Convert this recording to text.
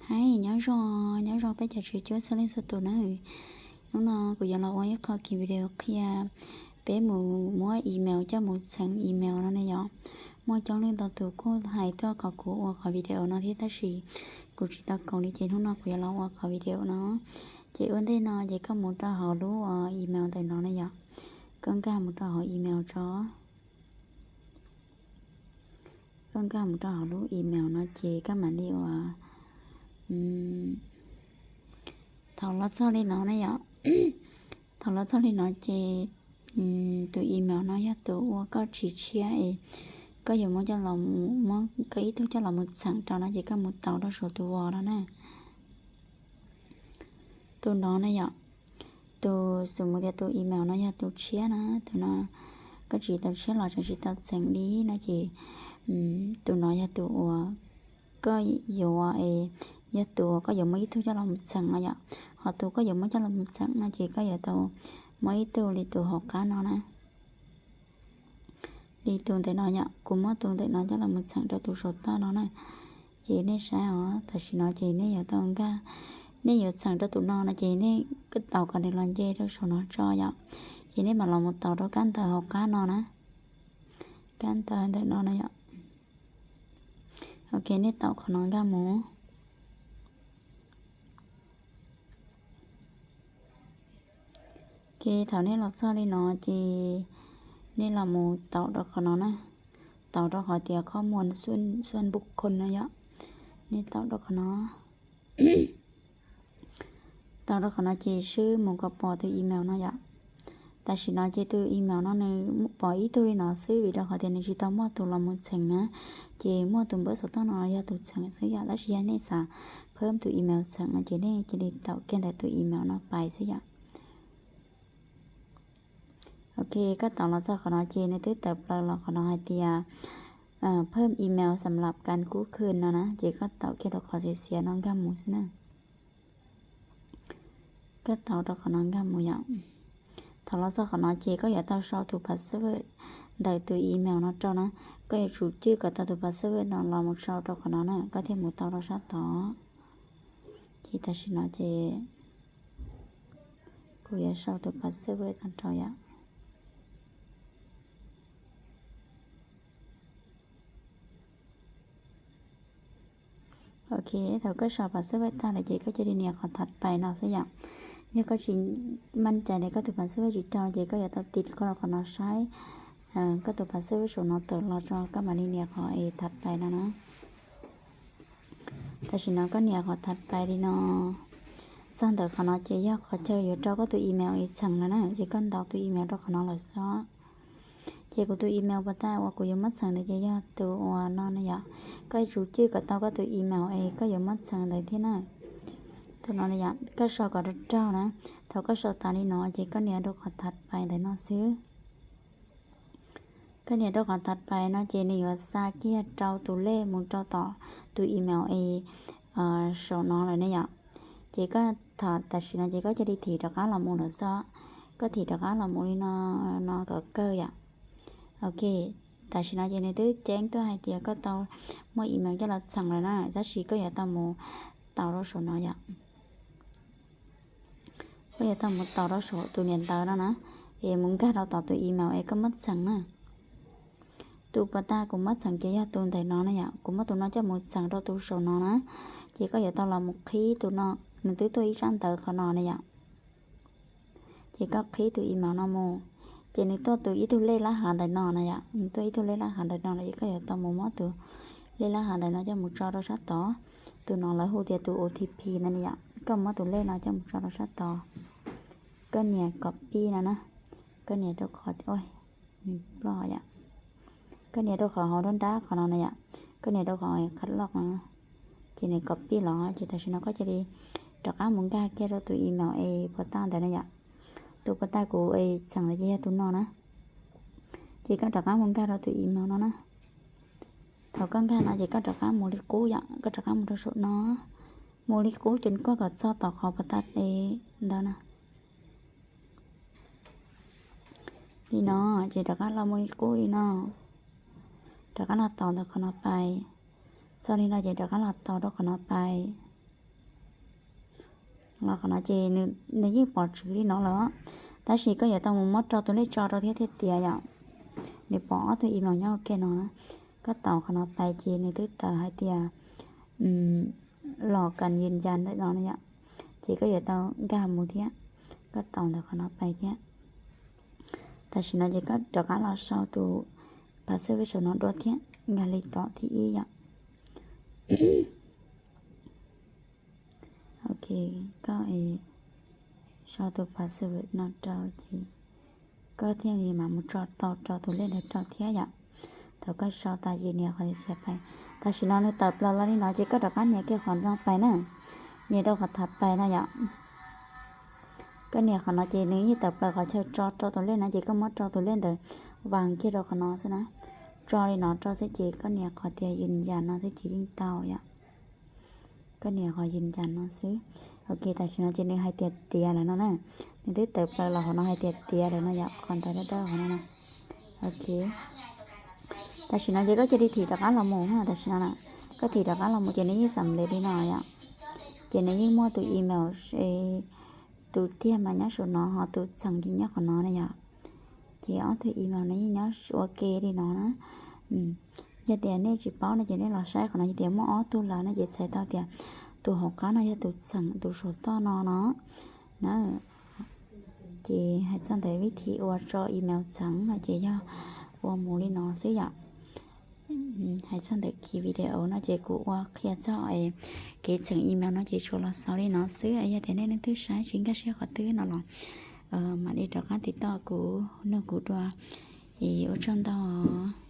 Hais nyob zoo, nyob zoo peb cov tswv cuab txhua leej txhua tus na. Hnub no kuv yuav los ua ib qho kiv video qhia peb mus muab email coj mus txheem email no ne yom. Muaj coob leej ntau tus kuj hais tuaj kom kuv ua qhov video no thiab tab sis kuv tsis tau koom li ces hnub no kuv yuav los ua qhov video no. Ces ua ntej no ces koj mus rau hauv lub email ntawm no ne yom. Koj nkag mus rau hauv email tso. Koj nkag mus rau hauv lub email no ces koj mam li ua. Thaum los txog li no ne yom, thaum los txog li no ces tus email no yog tus uas koj tsis tshiab es koj yuav muab coj los, muab koj ib tug coj los mus txheem rau no ces koj mus tau rau saum tus uas no na. Tus no ne yom, tus xws mus tias tus email no yog tus tshiab na, tus no koj tsis tau tshiab los tseem tsis tau txheem li no ces tus no yog tus uas koj yuav, yog tus uas koj yuav muab ib tug coj los mus txheem no yom. Ho tus koj yuav muab coj los mus txheem no ces koj yuav tau muab ib tug li tus hauv qab no na. Li tus ntawm no yom, kuv muab tus ntawm no coj los mus txheem rau tus saum toj no na. Ces nej saib os, tam sim no ces nej yuav tau nkag, nej yuav txheem rau tus no no ces nej tau kom nws los nce rau saum no tso yom. Ces nej mam los mus tau rau kab ntawv hauv qab no na. Kab ntawv ntawm no no yom. Ok, nej tau qhov no nkag mus. Ok, thaum nej los txog li no ces nej los mus tau rau qhov no na. Tau rau qhov tias qhov muag xuaj npub khon no yom. Nej tau rau qhov no. Tau rau qhov no ces swb mus kom pom tus email no yom. Tam sim no ces tus email no nws pom ib tug li no xwb vim rau qhov tias nws tsis tau muaj tus los mus txheem na. Ces muaj tus npawb saum toj no yog tus txheem xwb yom, tab sis yog nej xav phab tus email txheem no ces nej cia li tau kiag ntawm tus email no pais xwb yom. Ok, koj tau los txog qhov no ces nws twb tawm plaws los qhov no hais tias phab email xam lab kas kub khw no na, ces koj tau kiag rau qhov xiav xiav no nkag mus xwb na. Koj tau rau qhov no nkag mus yom. Thaum los txog qhov no ces koj yuav tau sau tus password ntawm tus email no rau na. Koj yuav tsum cwj kom tau tus password no los mus sau rau qhov no na, koj thiaj mus tau rau sab tod. Ces tam sim no ces kuv yuav sau tus password no rau yom. Ok, thaum koj sau password tag lawm ces koj cia li nias qhov thav pais no xwb yom. Yog koj tsis maj cai tias koj tus password tsis raug ces koj yuav tau tiv koj rau qhov no saib koj tus password saum no tawm los tso koj mam li nias qhov es thav pais no na. Tam sim no koj nias qhov thav pais li no. Txog ntawm qhov no ces yog qhov chaw yuav rau koj tus email es txheem no na, ces koj ntaus tus email rau qhov no lawm xwb. Ces kuv tus email pas tas uas kuv yuav muab txheem ntawd ces yog tus uas no na yom. Koj yuav tsum cwj kom tau koj tus email es koj yuav muab txheem ntawd thiab na. Tus no na yom, koj sau kom raug raug na. Thaum koj sau tas li no ces koj nias rau qhov thav pais ntawm no xwb. Koj nias rau qhov thav pais no ces nws yuav xa kiag rau tus lej mus rau tom tus email es saum no lawm ne yom. Ces koj, tam sim no ces koj cia li thim rov qab los mus lawm xwb. Koj thim rov qab los mus li no, no kom kawg yom. Ok, tam sim no ces nws twb ceeb tuaj hais tias koj tau muaj email coj los txheem lawm na, tab sis koj yuav tau mus taus rau saum no yom. Koj yuav tau mus taus rau saum tus niam ntawv no na, es mus nkag rau tom tus email es koj muab txheem na. Tus pas tas kuv muab txheem ces yog tus ntawm no na yom, kuv muab tus no coj mus txheem rau tus saum no na. Ces koj yuav tau los mus qhib tus no, nws twb tuaj ib tsab ntawv qhov no na yom. Ces koj qhib tus email no mus, ces nws tuaj tus ib tug lej lab hav ntawm no na yom, nws tuaj ib tug lej lab hav ntawm no lawm ces koj yuav tau mus muab tus lej lab hav ntawm no coj mus tso rau sab tod. Tus no lawv hu tias tus O T P no na yom, koj muab tus lej no coj mus tso rau sab tod. Koj nias copy no na, koj nias rau qhov, nws ploj yom. Koj nias rau qhov hauv nruab nrab qhov no na yom, koj nias rau qhov qhab loj no, ces nws copy los ces tam sim no koj cia li rov qab mus nkag kiag rau tus email es pas tas ntawd na yom. Tus pas tas kuv es txheem lawm ces yog tus no na. Ces koj rov qab mus nkag rau tus email no na. Thaum koj nkag no ces koj rov qab mus li qub yom, koj rov qab mus rau saum no. Mus li qub ces koj kom txog tom qhov pas tas es ntawd na. Li no, ces rov qab los mus li qub li no. Rov qab los taus ntawm qhov no pais. Txog li no ces rov qab los taus rau qhov no pais. Los qhov no ces nws yeej pom tshwm li no lawm, tab sis koj yuav tau mus muab rau tus lej tso rau thiab thiaj tiav yom. Nws pom ob tug email nyob ua ke no na, koj taus qhov no pais ces nws twb tawm hais tias los kan yws ncas ntawm no yom. Ces koj yuav tau nkag mus thiab, koj taus ntawm qhov no pais thiab. Tam sim no ces koj rov qab los sau tus password saum no dua thiab, nkag li tom thib ib yom. Ok, koj sau tus password no rau ces koj thiaj li mam mus tso tau rau tus lej ntawd rau thiab yom. Thaum koj sau tas ces nias qhov tias save pais. Tam sim no nws tawm plaws los li no ces koj rov qab nias kiag qhov no pais na, nias rau qhov thav pais no yom. Koj nias qhov no ces nws yeej tawm plaws qhov chaw tso rau tus lej no ces koj muab rau tus lej ntawd vas kiag rau qhov no xwb na. Tso li no rau xwb ces koj nias qhov tias yws ncas no xwb ces yeej tau yom. Koj nias qhov yws ncas no xwb. Ok, tam sim no ces nws hais tias tiav lawm no na. Nws twb tawm plaws los hauv no hais tias tiav lawm no yom, qhov ntawd dawb dawb hauv no na. Ok, tam sim no ces koj cia li thim rov qab los mus na, tam sim no na, koj thim rov qab los mus ces nws yeej xam lev li no yom. Ces nws yeej muaj tus email, tus tiag mas nyob saum no ho tus txheem ces nyob qhov no na yom. Ces ob tug email no yeej nyob ua ke li no na. Yog tias nej tsis paub no ces nej los saib qhov no, yog tias muaj ob tug lawm no ces txhais tau tias tus hauv qab no yog tus txheem, tus saum toj no no na. Ces hais txog ntawm vib thim ua tso email txheem no ces yog ua mus li no xwb yom. Hais txog ntawm kiv video no ces kuv ua qhia txog kev txheem email no ces tsuas los xaus li no xwb. Yog tias nej leej twg saib tsis nkag siab qhov twg no los mam li rov qab tiv toj kuv, nug kuv dua. Ua tsaug ntau.